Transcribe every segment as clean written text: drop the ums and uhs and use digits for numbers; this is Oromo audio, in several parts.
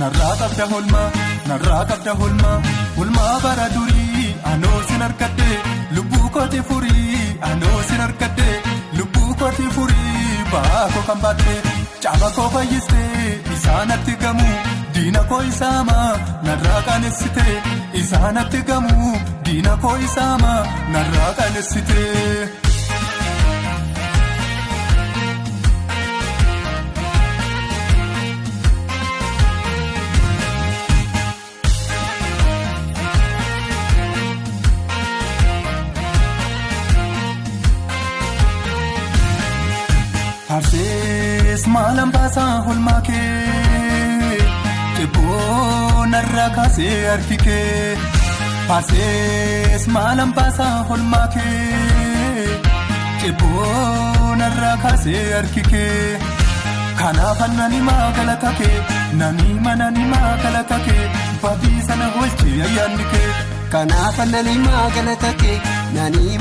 Narraa qabda holmaa narraa qabda holmaa holmaa bara durii anoo sin argadde lubbuu kooti furii anoo sin argadde lubbuu kooti furii baakoo kan baatte caaba koo fayyistee isaanatti gamu diina koo isaama narraa qaanessite isaanatti gamu diina koo isaama narraa qaanessite. Harsees maalaan baasaa holmaa kee cebboo narraa kaasee harki kee. Harsees maalaan baasaa holmaa kee cebboo narraa kaasee harki kee. Kanaaf nani galata kee nani galata kee badii sana oolchee ayyaanni kee. Kanaaf nani galata kee nani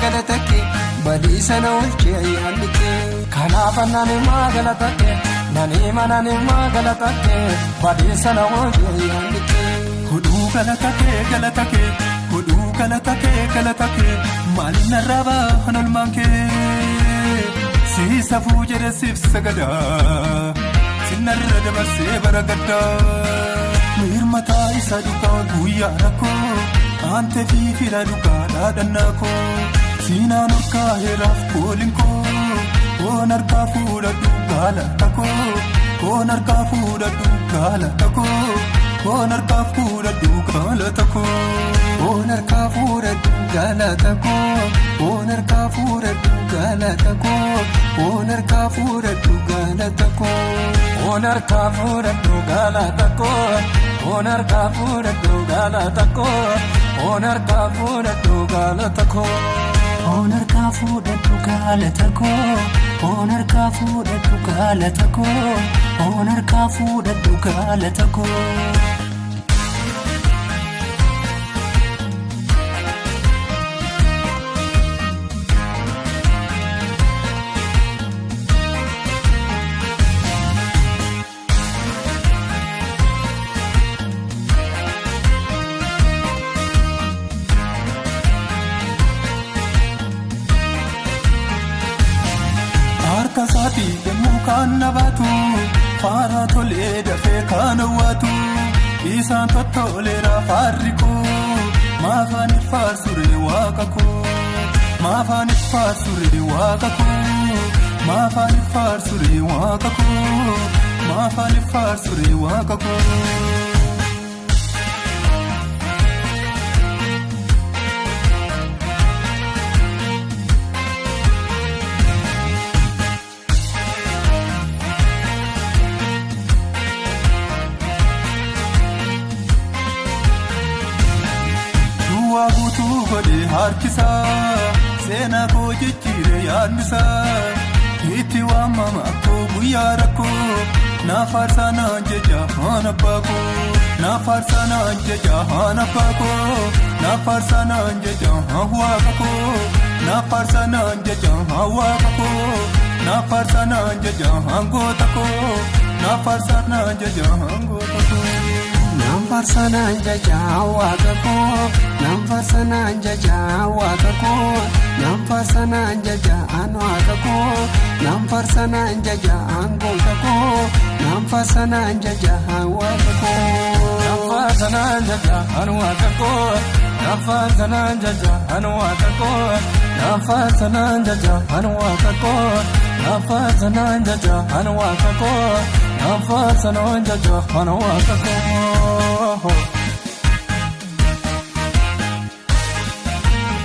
galata kee badii sana oolchee ayyaanni kee. Kanaaf nani galata kee nani galata kee badii sana oolchee ayyaanni kee. Hodhuu galata kee galata kee hodhuu galata kee galata kee maaliin narraa ba'an olmaan kee siisafuu jedhe siif sagadaa sinarra dabarsee bara gaddaa mirmataa isa dhugaa guyyaa rakkoo aantee fi fira dhugaa dhaadhannaa koo siinaan olkaa heeraaf kooliin koo. Koon harkaa fuudhadhu galata koo koon harkaa fuudhadhu galata koo koon harkaa fuudhadhu galata koo. Koon harkaa fuudhadhu galata koo koon harkaa fuudhadhu galata koo koon harkaa fuudhadhu galata koo. Koon harkaa fuudhadhu galata koo koon harkaa fuudhadhu galata koo koon harkaa fuudhadhu galata koo. Koon harkaa fuudhadhu galata koo koon harkaa fuudhadhu galata koo koon harkaa fuudhadhu galata koo. Harka isaatii yommuu kaan na baatu faara tolee dafee kaan hawwatu isaan tottoleera faarri koo maafaan faarsuree waaqa koo maafaan faarsuree waaqa koo maafaan faarsuree waaqa koo maafaan faarsuree waaqa koo. Guutuu godhee harkisaa seenaa koo jijjiiree yaadnisaa itti waamama akkoo guyyaa rakkoo naaf faarsaa naan jecha haan abbaa koo naaf faarsaa naan jecha haan abbaa koo naaf faarsaa naan jecha haan waaqa koo naaf faarsaa naan jecha haan waaqa koo naaf faarsaa naan jecha haan goota koo naaf faarsaa naan jecha haan goota koo. Naam faarsanaan jajaa waaqa koo naam faarsanaan jajaa waaqa koo naam faarsanaan jajaa waaqa koo naam faarsanaan jajaa goota koo naam faarsanaan jajaa waaqa koo. Naam faarsanaan jajaa waaqa koo naam faarsanaan jajaa waaqa koo naam faarsanaan jajaa waaqa koo naam faarsanaan jajaa waaqa koo naam faarsanaan jajaa waaqa koo.